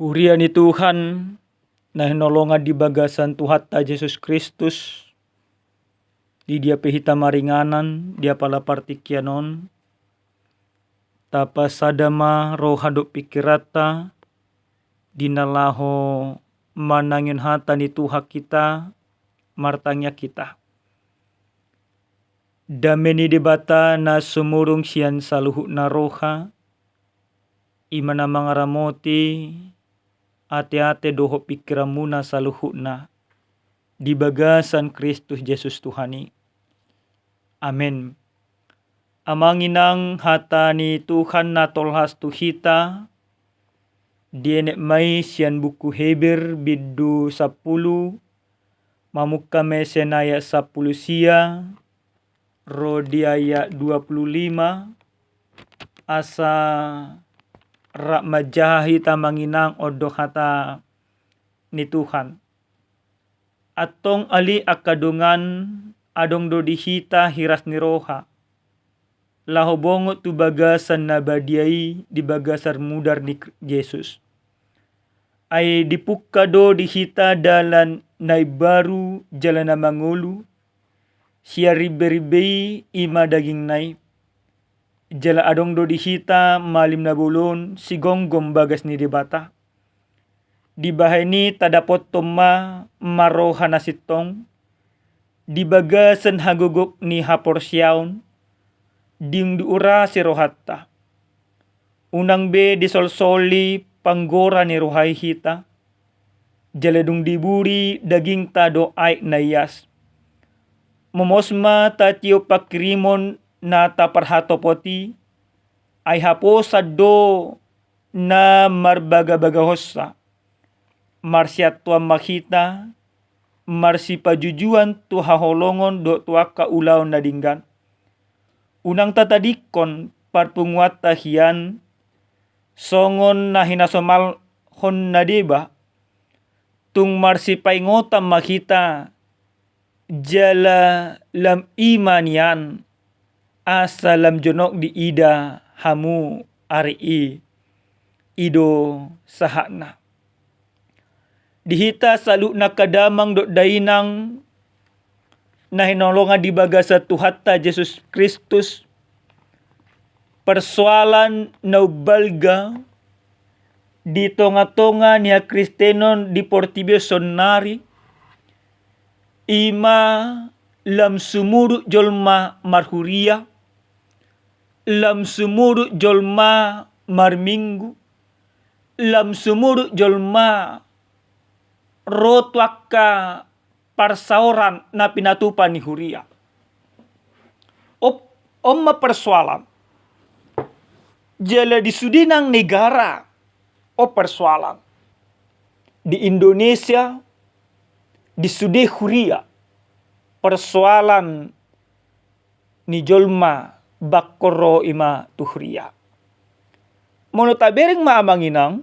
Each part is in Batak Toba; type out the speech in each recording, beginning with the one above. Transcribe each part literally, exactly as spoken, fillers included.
Huria ni Tuhan, na hinolongan di bagasan Tuhanta Jesus Kristus, di dia pe hita maringanan di apala partingkian on, tapasada ma roha dohot pingkiranta di na laho manangihon hata ni Tuhan hita, martangiang hita. Dame ni Debata na sumurung sian saluhutna roha, i ma na mangaramoti ateate dohot pingkiranmuna saluhutna di bagasan Kristus Jesus Tuhan i. Amen. Amang inang, hata ni Tuhan na tolhas tu hita, dienet ma i sian buku Heber bindu sampulu, mamungka ma i sian ayat sampulu sia ro di ayat dua pulu lima, asa rap manjaha hita amang inang, on do hata ni Tuhan. Antong ale angka dongan, adong do di hita hiras ni roha laho bongot tu bagasan na badia i di bagasan mudar ni Kr-, Jesus. Ai dipungka do di hita dalan na imbaru jala na mangolu, sian rimberimbe i, i ma dagingna i. Jala adong do di hita malim na bolon sigomgom bagas ni Debata. Dibahen i tadapothon ma marroha na sintong di bagasan hagogok ni haporseaon, dung diurasi rohanta. Unang be disolsoli panggora ni roha i hita, jala dung diburi dagingta dohot aek na ias. Momos ma tatiop pangkirimon na taparhatopot i, ai haposan do na marbagabagahonsa. Marsiantuan ma hita, marsipajujuan tu haholongon dohot tu angka ulaon na denggan. Unang tatadingkon parpunguanta hian songon na hinasomalhon na deba, tung marsipaingotan ma hita, jala lam i ma nian, asa lam jonok diida hamu ari i. I do sahatna. Di hita saluhutna angka damang dohot dainang na hinaholongan di bagasan Tuhanta Jesus Kristus, persoalan na umbalga di tongatonga ni hakristenon di portibi on saonnari, i ma lam sumurut jolma marhuria, lam sumurut jolma marminggu, lam sumurut jolma ro tu angka parsaoran na pinatupa ni huria. Op-, on ma persoalan. Jala di sude nang negara, on persoalan. Di Indonesia, di sude huria, persoalan ni jolma bangkon ro i ma tu huria. Molo tabereng ma amang inang,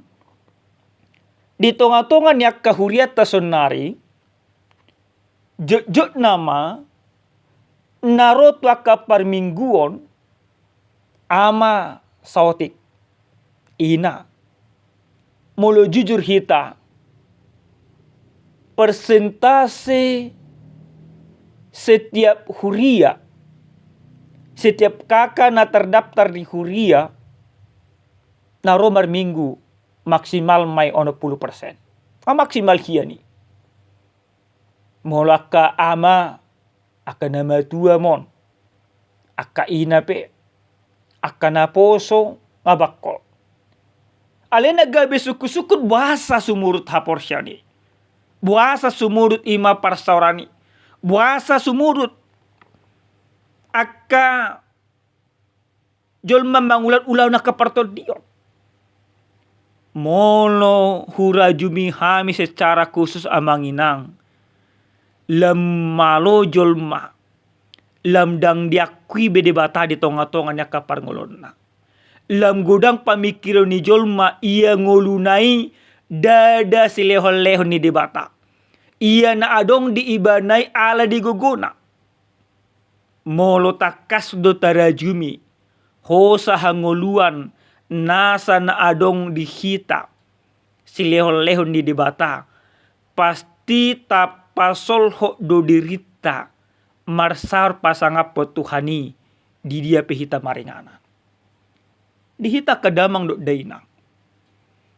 di tongatonga ni angka hurianta saonnari, jotjotna ma na ro tu angka parmingguon, ama saotik, ina. Molo jujur hita, persentase setiap huria, setiap kaka na terdaftar di huria, na ro marminggu, maksimal ma i onom pulu persen. Ah, maksimal hian i. Molo angka ama, angka na matua mon, angka ina pe, angka naposo, nga bangkol. Alai na gabe sungkunsungkun, boasa sumurut haporseaon i? Boasa sumurut i ma parsaoran i? Boasa sumurut angka jolma mangulat ulaon angka partondion? Molo hurajumi hami secara khusus amang inang, lam malo jolma, lam ndang diakui be Debata di tongatonga ni angka parngoluonna. Lam godang pamingkiron ni jolma ia ngoluna i ndada silehonlehon ni Debata. Ia na adong di ibana i ala di gogona. Molo tangkas do tarajumi hosa hangoluan nasa na adong di hita, silehon-lehon ni Debata, pasti tapasolhot do dirinta marsaor pasangaphon Tuhan i di dia pe hita maringanan. Di hita angka damang dohot dainang,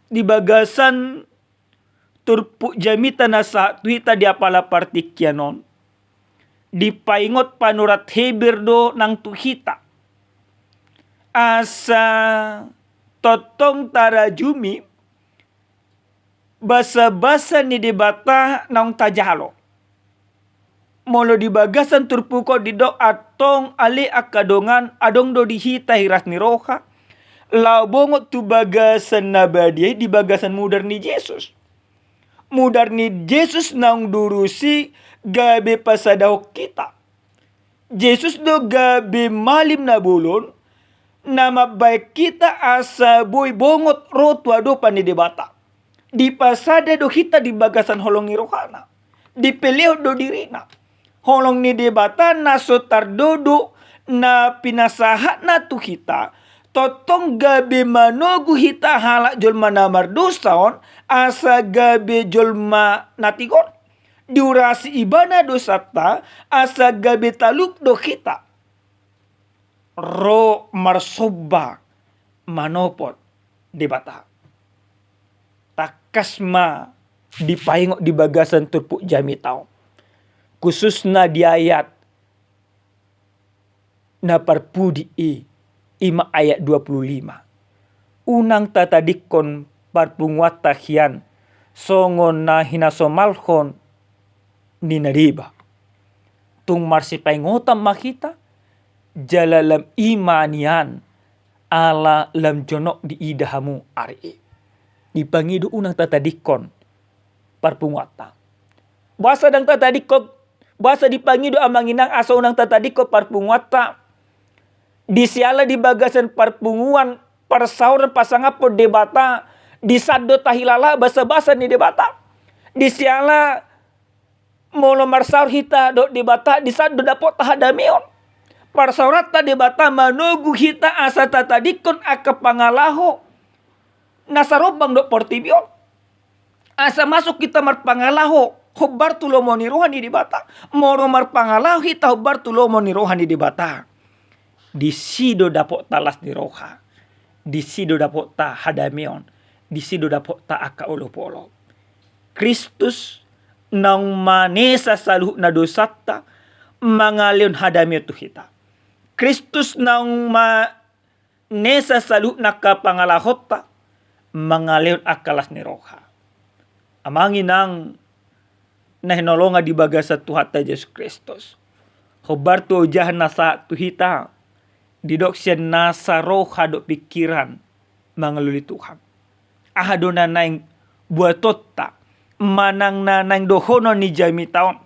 di bagasan turpuk jamita na sahat tu hita di apala partingkian on, dipaingot panurat Heber do nang tu hita asa tongtong tarajumi basabasa ni Debata naung tajalo. Molo di bagasan turpuk on didok, antong ale angka dongan, adong do di hita hiras ni roha laho bongot tu bagasan na badia i di bagasan mudar ni Jesus. Mudar ni Jesus naung durus i gabe pasadahon hita. Jesus do gabe malim na bolon na mambahen hita asa boi bongot ro tu adopan ni Debata. Dipasada do hita di bagasan holong ni rohana. Dipelehon do dirina. Holong ni Debata na so tardodok na pinasahatna tu hita, tongtong gabe manogu hita halak jolma na mardosa on asa gabe jolma na tigor. Diurasi ibana dosanta asa gabe talup do hita ro marsomba manopot Debata. Tangkas ma dipaingot di bagasan turpuk jamita on, khususna di ayat na parpudi i, i ma ayat dua puluh lima. Unang tatadingkon parpunguanta hian songon na hinasomalhon ni na deba. Tung marsipaingotan ma hita, jala lam i ma nian, ala lam jonok diida hamu ari i. Dipangido unang tatadingkon parpunguanta. Boasa ndang tatadingkon, boasa dipangido amang inang asa unang tatadingkon parpunguanta? Di siala di bagasan parpunguan, parsaoran pasangaphon Debata, di san do tahilala basabasa ni Debata. Di siala molo marsaor hita dohot Debata, di san do dapotta hadameon. Parsaoranta Debata manogu hita asa tatadingkon angka pangalaho na sarombang dohot portibi on. Asa masuk hita marpangalaho hombar tu lomo ni roha ni Debata. Molo marpangalaho hita hombar tu lomo ni roha ni Debata, disi do dapotta las ni roha, disi do dapotta hadameon, disi do dapotta angka olopolop. Kristus naung manesa saluhutna dosanta, mangalehon hadameon tu hita. Kristus naung ma nesa saluhutna angka pangalahonta, mangalehon angka las ni roha. Amang inang na hinaholongan di bagasan Tuhanta Jesus Kristus, hombar tu ojahan na sahat tu hita, didok sian nasa roha dohot pingkiran mangalului Tuhan. Aha do na naeng buatonta manang na naeng dohonon ni jamita on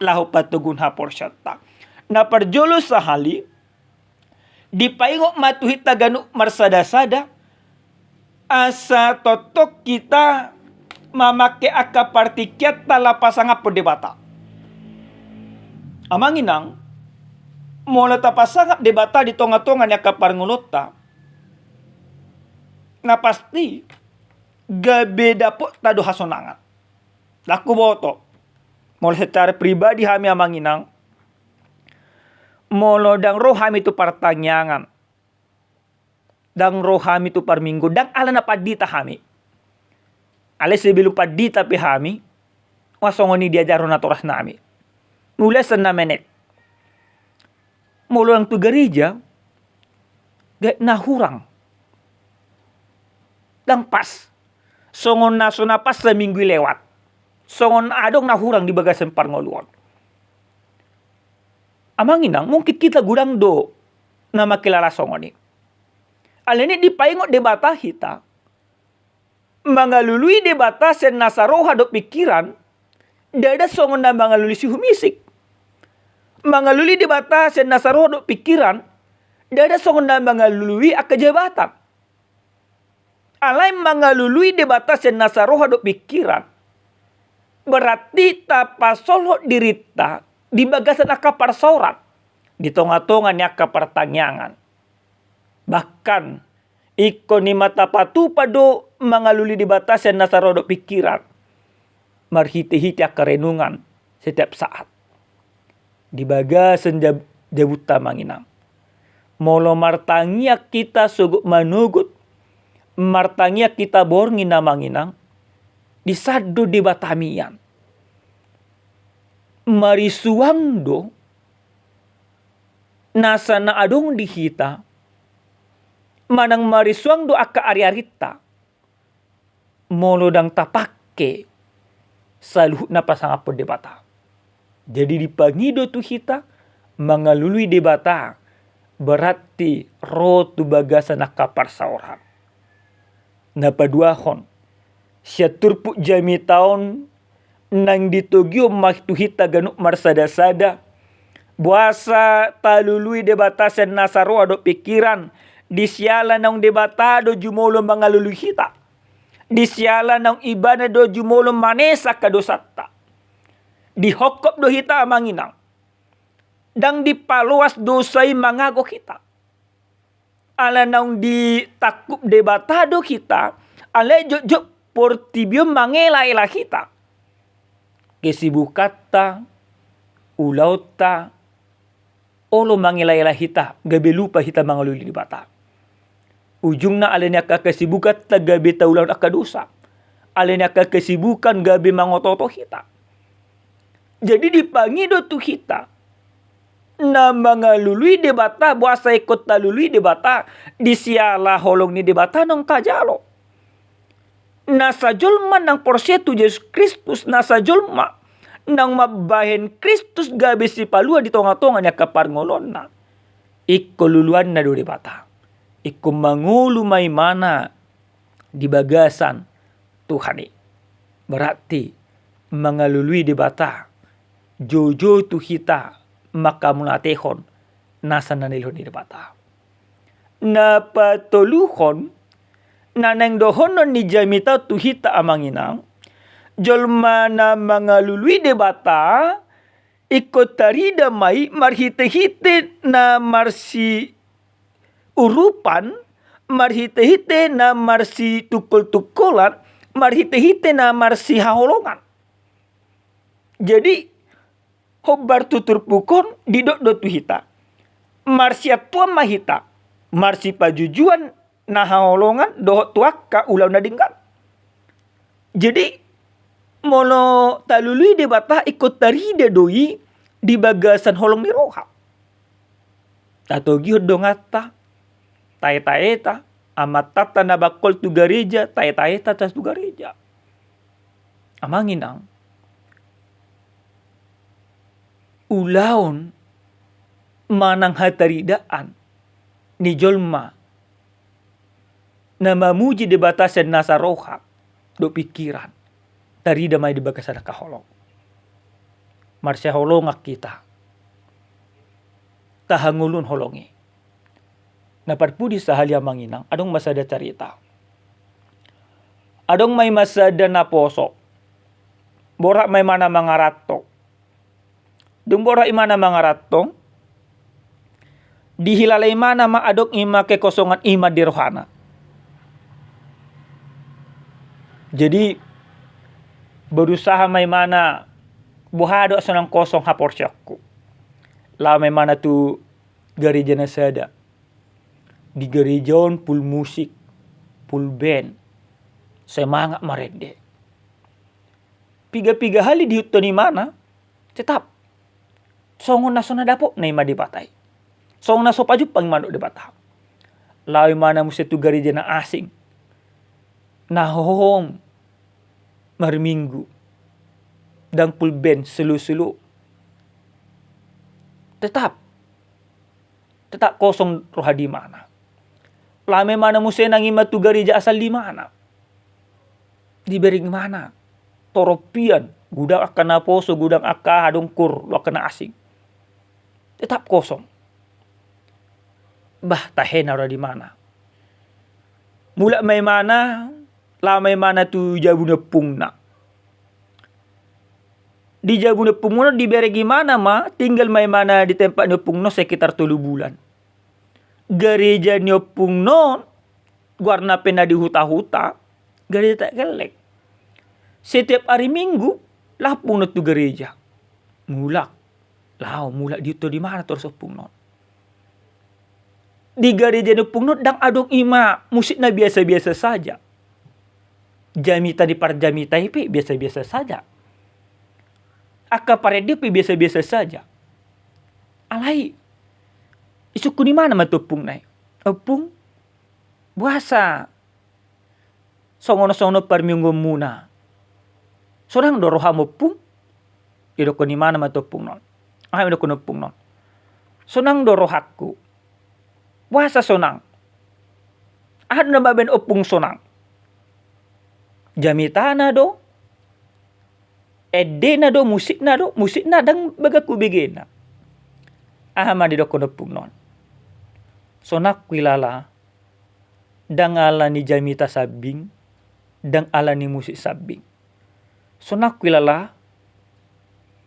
laho patoguhon haporseaonta? Na parjolo sahali, dipaingot ma tu hita ganup marsadasada asa tongtong hita mamangke angka partingkianta laho pasangaphon Debata. Amang inang, molo tapasangap Debata di tongatonga ni angka parngoluonta, na pasti gabe dapotta do hasonangan. Ndang huboto molo secara pribadi hami amang inang, molo ndang ro hami tu partangiangan, ndang ro hami tu parminggu, ndang ala na pandita hami. Alai sebelum pandita pe hami, wah, songon i diajarhon natorasnami. Molo sian na menek, molo ndang tu gareja, gabe na hurang. Ndang pas. Songon na so na pas saminggu i lewat. Songon adong na hurang di bagasan parngoluon. Amang inang, mungkin hita godang do na mangkilala songon i. Alani i dipaingot Debata hita, mangalului Debata sian nasa roha dohot pingkiran, ndada songon na mangalului sihumisik. Mangalului Debata sian nasa roha dohot pingkiran, ndada songon na mangalului angka jabatan. Alai mangalului Debata sian nasa roha dohot pingkiran, berarti tapasolhot dirinta di bagasan angka parsaoran, di tongatonga ni angka partangiangan. Bahkan Ingkon i ma tapatupa do mangalului Debata sian nasa roha dohot pingkiran. Marhite-hite angka renungan setiap saat. Di bagasan jab-, jabunta amang inang. Molo martangiang hita sogot manogot, martangiang hita borngin amang inang, disan do Debata mian. Marisuang do nasa na adong di hita, manang marisuang do angka ari-arinta. Molo ndang tapangke saluhutna pasangaphon Debata. Jadi dipangido tu hita mangalului Debata, berarti ro tu bagasan angka parsaoran. Na paduahon, sian turpuk jamita on, naeng ditogihon ma tu hita ganup marsada-sada, boasa talului Debata sian nasa roha dohot pingkiran, di siala naung Debata do jumolo mangalului hita. Di siala naung Ibana do jumolo manesa angka dosanta. Dihongkop do hita amang inang. Ndang dipaloas dosa i mangago hita. Ala naung ditangkup Debata do hita, alai jotjot portibi on mangela-ela hita. Kesibukanta, ulaonta, olo mangela-ela hita, gabe lupa hita mangalului Debata. Ujungna ala ni angka kesibukanta gabe taulahon angka dosa. Ala ni angka kesibukan gabe mangoto-oto hita. Jadi dipangido tu hita na mangalului Debata, boasa ingkon talului Debata, di siala holong ni Debata naung tajalo. Nasa jolma naung porsea tu Jesus Kristus, nasa jolma naung mambahen Kristus gabe sipalua di tonga-tonga ni angka parngoluonna. Ingkon luluanna do Debata. Ingkon mangolu ma imana di bagasan Tuhan i. Berarti mangalului Debata, joujou tu hita mangkamuliatehon nasa na nilehon ni Debata. Na patoluhon, na naeng dohonon ni jamita tu hita amang inang, jolma na mangalului Debata, ingkon tarida ma i marhite-hite na marsiurupan, marhite-hite na marsitungkol-tungkolan, marhite-hite na marsihaholongan. Jadi, hombar tu turpuk on didok do tu hita. Marsiantuan ma hita, marsipajujuan na haholongan dohot tu angka ulaon na denggan. Jadi, molo talului Debata ingkon tarida do i di bagasan holong ni roha. Tatogihon donganta, tahe-taheta, amantanta na bangkol tu gareja, tahe-taheta tu gareja. Amang inang, ulaon manang hataridaan ni jolma na mamuji Debata sian nasa roha dohot pingkiran, tarida ma i di bagasan angka holong. Marsihaholongan hita, tahangoluhon holong i. Na parpudi sahali amang inang, adong ma sada carita. Adong ma ima sada naposo. Borat ma imana mangaranto. Dung borat imana mangaranto, dihilala imana ma adong ima kekosongan ima di rohana. Jadi, berusaha ma imana, boha do asa unang kosong haporseaonku. Laho ma imana tu gareja na sada. Di gareja on full musik, full band. Semangat marende. Piga-piga hali diihuthon imana, tetap songon na so na dapotna ima Debata i. Songon na so pajumpang imana dohot Debata. Laho imana muse tu gareja na asing. Na hohom marminggu. Ndang full band, slow-slow. Tetap. Tetap kosong roha di imana. Laho ma imana muse nang ima tu gareja asal ni imana. Dibereng imana. Torop pian, godang angka naposo, godang angka aha dongkor, do angka na asing. Tetap kosong. Bah, tahena roha di imana. Mulak ma imana, laho ma imana tu jabu ni ompungna. Di jabu ni ompungna on dibereng imana ma, tinggal ma imana di tempat ni ompungna on sekitar tolu bulan. Gareja ni ompungna on goarna pe na di huta-huta, gareja tak gelleng. Setiap hari Minggu, laho ompung on tu gareja. Mulak. Laho, mulak, di, tu di mana torus ompung on? Di gareja ni ompung on ndang adong i ma musik na biasa-biasa saja. Jamita ni parjamita i pe biasa-biasa saja. Angka parende pe biasa-biasa saja. Alai, isungkun imana ma tu ompungna i. Ompung, boasa songon on songon on parmingguonmuna? Sonang do roham ompung? Didokkon imana ma tu ompung on. Aha ma didokkon ompung on? Sonang do rohangku. Boasa sonang? Aha do na mambahen ompung sonang? Jamitana do, endena do, musikna do, musikna ndang bagak hubegena. Aha ma didokkon ompung on? Sonang huilala, ndang ala ni jamita sambing, ndang ala ni musik sambing. Sonang huilala,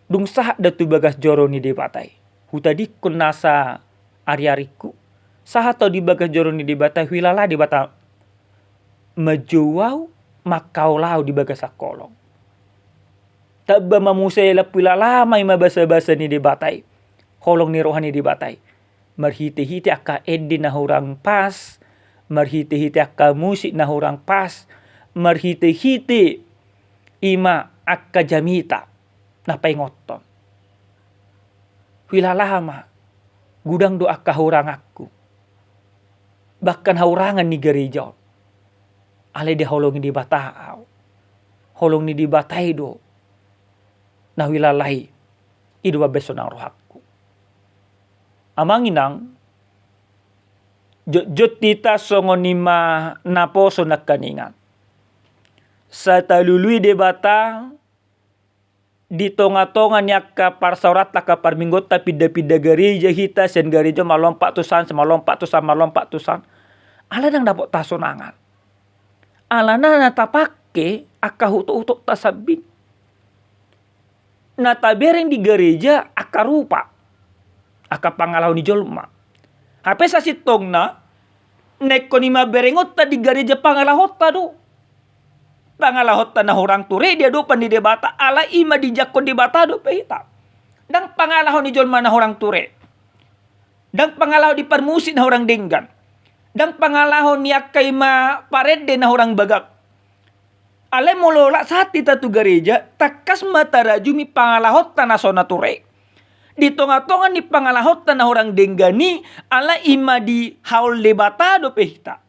dung sahat do tu bagas joro ni Debata i. Hutadingkon nasa ari-aringku, sahat au di bagas joro ni Debata, huilala Debata manjou au, mangkaol au di bagasan holong. Tamba ma muse lam huilala ma i ma basa-basa ni Debata i, holong ni roha ni Debata i. Marhite-hite angka ende na hurang pas, marhite-hite angka musik na hurang pas, marhite-hite i ma angka jamita na paingothon. Huilala ma, godang do angka hauranganku. Bahkan haurangan ni gareja on. Alai dihaholongi Debata au. Holong ni Debata i do na huilala i. I do mambahen sonang rohangku. Amang inang, jotjot hita songon i ma naposo nangkaningan. Sai talului Debata, di tonga-tonga ni angka parsaoranta, angka parmingguonta, pinda-pinda gareja hita, sian gareja on malompat tu san, malompat tu san, malompat tu san. Alai ndang dapot hasonangan. Alana na tapangke angka utok-utokta sambing. Na tabereng di gareja angka rupa, angka pangalaho ni jolma. Hape sasintongna, na ingkon i ma berengonta di gareja pangalahonta do. Pangalahonta na hurang ture di adopan ni Debata, alai i ma dijangkon Debata dope hita. Ndang pangalaho ni jolma na hurang ture. Ndang pangalaho di parmusik na hurang denggan. Ndang pangalaho ni angka i ma parende na hurang bagak. Alai molo lak sahat hita tu gareja, tangkas ma tarajumi pangalahonta na so na ture. Di tonga-tonga ni pangalahonta na hurang denggan i, alai i ma dihaol Debata dope hita.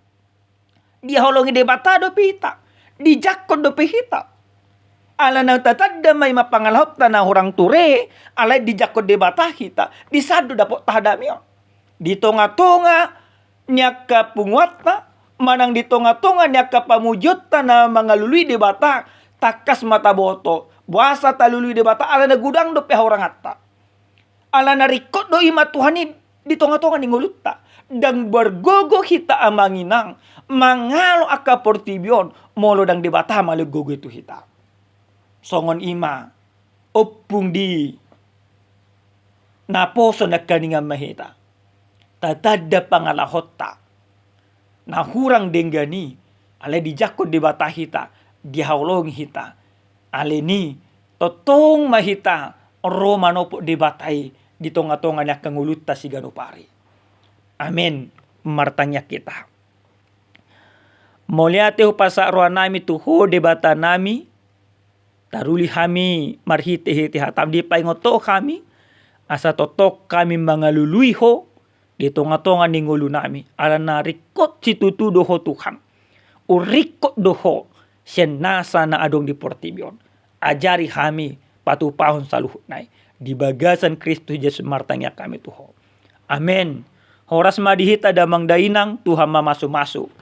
Dihaholongi Debata dope hita. Dijangkon dope hita. Alana tatanda ma i ma pangalahonta na hurang ture, alai dijangkon Debata hita. Di san do dapotta hadameon. Di tonga-tonga ni angka punguanta, manang di tonga-tonga ni angka pamujionta na mangalului Debata, tangkas ma taboto, boasa talului Debata, alana godang dope hauranganta. Alana ringkot do i ma Tuhan i di tonga-tonga ni ngolunta. Ndang margogo hita amang inang, mangalo angka portibi on, molo ndang Debata ma lehon gogo i tu hita. Songon i ma, ompung di naposo nangkaningan ma hita. Tatanda pangalahonta na hurang denggan i, alai dijangkon Debata hita, dihaholongi hita. Alani, tongtong ma hita ro manopot Debata i di tonga-tonga ni angka ngolunta siganup ari. Amen. Martangiang hita. Mauliate hupasahat rohanami tu Ho Debatanami, taruli hami marhite-hite hataM, dipaingot Ho hami, asa tongtong hami mangalului Ho di tonga-tonga ni ngolunami, alana ringkot situtu do Ho Tuhan. Ringkot do Ho sian nasa na adong di portibi on. Ajari hami patupahon saluhutna i. Di bagasan Kristus Jesus martangiang hami tu Ho. Amen. Horas ma di hita damang dainang, Tuhan ma masu-masu.